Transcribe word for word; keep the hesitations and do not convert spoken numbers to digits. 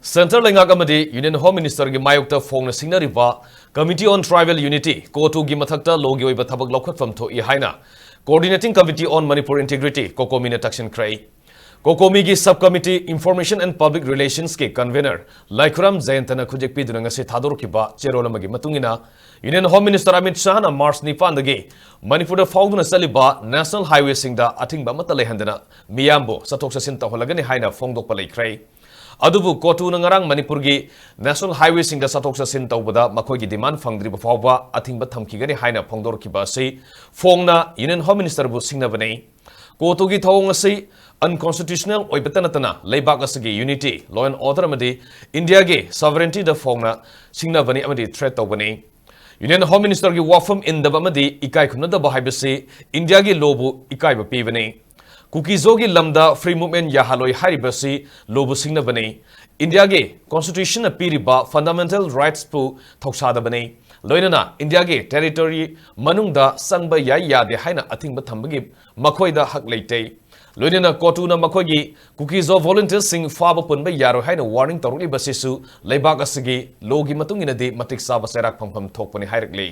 Centre ꯂꯩꯉꯥꯛ ꯑꯃꯗꯤ Union Home Minister ꯒꯤ ꯃꯥꯌꯣꯛꯇ ꯐꯣꯡꯅ ꯁꯤꯡꯅꯔꯤꯕ Committee on Tribal Unity, ꯀꯣꯇꯨꯒꯤ ꯃꯊꯛꯇ ꯂꯣꯒꯤ ꯑꯣꯏꯕ ꯊꯕꯛ ꯂꯧꯈꯠꯐꯝ ꯊꯣꯛꯏ ꯍꯥꯏꯅ Coordinating Committee on Manipur Integrity, COCOMI ꯅ ꯇꯛꯁꯤꯟꯈ꯭ꯔꯦ꯫ COCOMI ꯒꯤ Sub Committee Information and Public Relations ꯀꯤ Convener ꯂꯥꯏꯈꯨꯔꯥꯝ ꯖꯌꯟꯇꯅ ꯈꯨꯠꯌꯦꯛ ꯄꯤꯗꯨꯅ ꯉꯁꯤ ꯊꯥꯗꯣꯔꯛꯈꯤꯕ ꯆꯦꯔꯣꯜ ꯑꯃꯒꯤ ꯃꯇꯨꯡ ꯏꯟꯅ, Union Home Minister ꯑꯃꯤꯠ ꯁꯥꯍꯅ ꯃꯥꯔꯆ ꯅꯤꯄꯥꯟꯗꯒꯤ ꯃꯅꯤꯄꯨꯔꯗ ꯐꯥꯎꯗꯨꯅ ꯆꯠꯂꯤꯕ National Highway ꯁꯤꯡꯗ ꯑꯊꯤꯡꯕ ꯑꯃꯠꯇ ꯂꯩꯍꯟꯗꯅ ꯃꯤꯌꯥꯝꯕꯨ ꯆꯠꯊꯣꯛ ꯆꯠꯁꯤꯟ ꯇꯧꯍꯜꯂꯒꯅꯤ ꯍꯥꯏꯅ ꯐꯣꯡꯗꯣꯛꯄ ꯂꯩꯈ꯭ꯔꯦ꯫ ꯑꯗꯨꯕꯨ ꯀꯣꯇꯨꯅ ꯉꯔꯥꯡ ꯃꯅꯤꯄꯨꯔꯒꯤ National Highway ꯁꯤꯡꯗ ꯆꯠꯊꯣꯛ ꯆꯠꯁꯤꯟ ꯇꯧꯕꯗ ꯃꯈꯣꯏꯒꯤ demand ꯐꯪꯗ꯭ꯔꯤꯕ ꯐꯥꯎꯕ ꯑꯊꯤꯡꯕ ꯊꯝꯈꯤꯒꯅꯤ ꯍꯥꯏꯅ ꯐꯣꯡꯗꯣꯔꯛꯈꯤꯕ ꯑꯁꯤ ꯐꯣꯡꯅ Union Home Minister ꯕꯨ ꯁꯤꯡꯅꯕꯅꯤ꯫ ꯀꯣꯇꯨꯒꯤ ꯊꯧꯑꯣꯡ ꯑꯁꯤ unconstitutional ꯑꯣꯏꯕꯇ ꯅꯠꯇꯅ ꯂꯩꯕꯥꯛ ꯑꯁꯤꯒꯤ unity, law and order ꯑꯃꯗꯤ ꯏꯟꯗꯤꯌꯥꯒꯤ sovereignty ꯗ ꯐꯣꯡꯅ ꯁꯤꯡꯅꯕꯅꯤ ꯑꯃꯗꯤ threat ꯇꯧꯕꯅꯤ꯫ Union Home Minister ꯒꯤ ꯋꯥꯐꯝ ꯏꯟꯗꯕ ꯑꯃꯗꯤ ꯏꯀꯥꯏ ꯈꯨꯝꯅꯗꯕ ꯍꯥꯏꯕꯁꯤ ꯏꯟꯗꯤꯌꯥꯒꯤ law ꯕꯨ ꯏꯀꯥꯏꯕ ꯄꯤꯕꯅꯤ꯫ ꯀꯨꯀꯤꯖꯣꯒꯤ ꯂꯝꯗ free movement ꯌꯥꯍꯜꯂꯣꯏ ꯍꯥꯏꯔꯤꯕꯁꯤ law ꯕꯨ ꯁꯤꯡꯅꯕꯅꯤ꯫ ꯏꯟꯗꯤꯌꯥꯒꯤ constitution ꯅ ꯄꯤꯔꯤꯕ fundamental rights ꯄꯨ ꯊꯧꯁꯥꯗꯕꯅꯤ꯫ ꯂꯣꯏꯅꯅ ꯏꯟꯗꯤꯌꯥꯒꯤ territory ꯃꯅꯨꯡꯗ ꯆꯪꯕ ꯌꯥꯏ ꯌꯥꯗꯦ ꯍꯥꯏꯅ ꯑꯊꯤꯡꯕ ꯊꯝꯕꯒꯤ ꯃꯈꯣꯏꯗ ꯍꯛ ꯂꯩꯇꯦ꯫ ꯂꯣꯏꯅꯅ ꯀꯣꯇꯨꯅ ꯃꯈꯣꯏꯒꯤ ꯀꯨꯀꯤꯖꯣ volunteers ꯁꯤꯡ ꯐꯥꯕ ꯄꯨꯟꯕ ꯌꯥꯔꯣꯏ ꯍꯥꯏꯅ warning ꯇꯧꯔꯛꯂꯤꯕꯁꯤꯁꯨ ꯂꯩꯕꯥꯛ ꯑꯁꯤꯒꯤ law ꯒꯤ ꯃꯇꯨꯡ ꯏꯟꯅꯗꯤ ꯃꯇꯤꯛ ꯆꯥꯕ ꯆꯩꯔꯥꯛ ꯐꯪꯐꯝ ꯊꯣꯛꯄꯅꯤ ꯍꯥꯏꯔꯛꯂꯤ꯫